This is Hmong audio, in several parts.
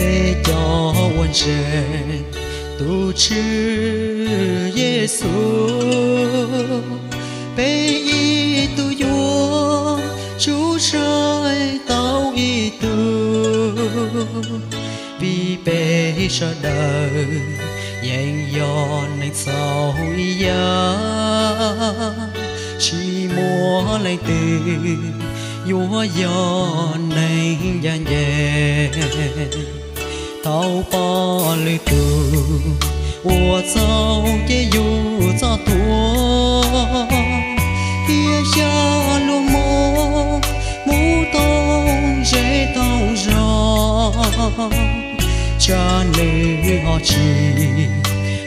Peb cov uas ntseeg tus Tswv Yexus, peb ib tug yuav tsum saib tau ib tug, vim peb sawv daws yeej yog neeg txhaum ib yam, tsis muaj leej twg yuav yog neeg ncaj ncees. Thaum pom lwm tus ua txhaum ces yus txoj thuam, thiab xyav luag muab mus thoob zej thoob zos, tsam nws ho tsis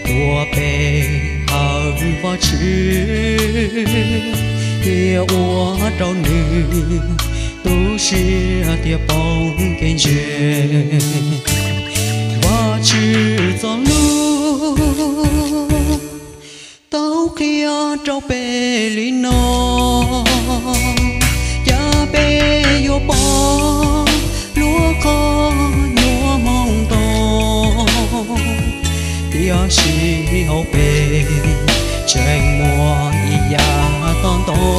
tuav peb hawm Vajtswv, thiab ua rau nws tu siab thiab poob kev ntseeg. Vajtswv txoj lus tau qhia rau peb li no, cas peb yuav pom luag qhov nyuaj hmoov nto, tiam sis hauv peb tseem muaj ib yam to ntau.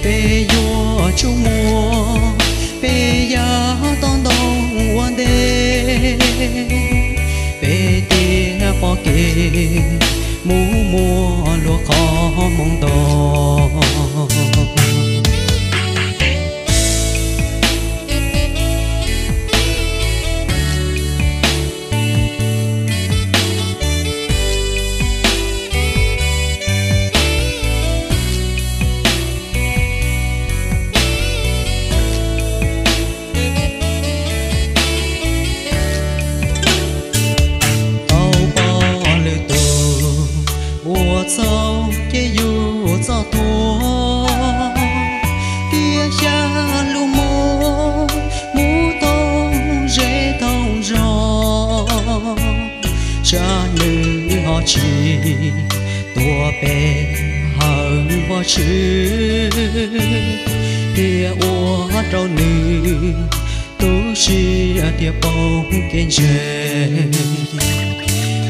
Peb yuav tsum muaj peb yam to ntau ua ntej, peb thiaj pom kev mus muaj luag qhov hmoov nto. Thaum pom lwm tus ua txhaum ces yus txoj thuam, thiab xyav luag muab mus thoob zej thoob zos, tsam nws ho tsis tuav peb hawm Vajtswv, thiab ua rau nws tu siab thiab poob kev ntseeg.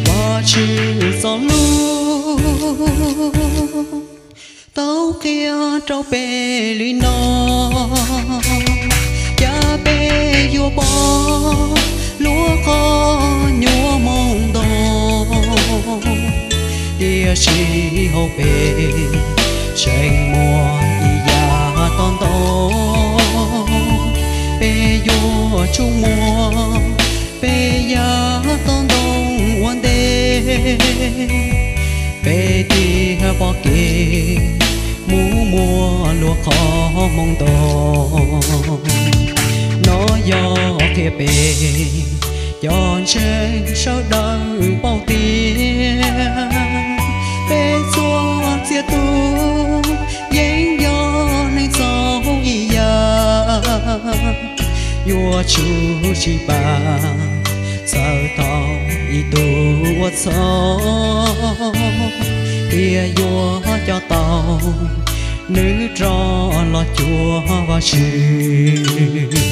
Vajtswv txoj lus tau qhia rau peb li no, cas peb yuav pom luag qhov nyuaj hmoov nto, tiam sis hauv peb tseem muaj ib yam to ntau. Peb yuav tsum muaj peb yam to ntau ua ntej, peb thiaj pom kev mus muaj luag qhov hmoov nto. No yog qhia peb cov ntseeg sawv daws paub tias peb txhua txhia tus yeej yog neeg txhaum ib yam, yuav tsum sib pab txhawb tau ib tug ua txhaum, thiab yuav coj tau nws rov los cuag Vajtswv.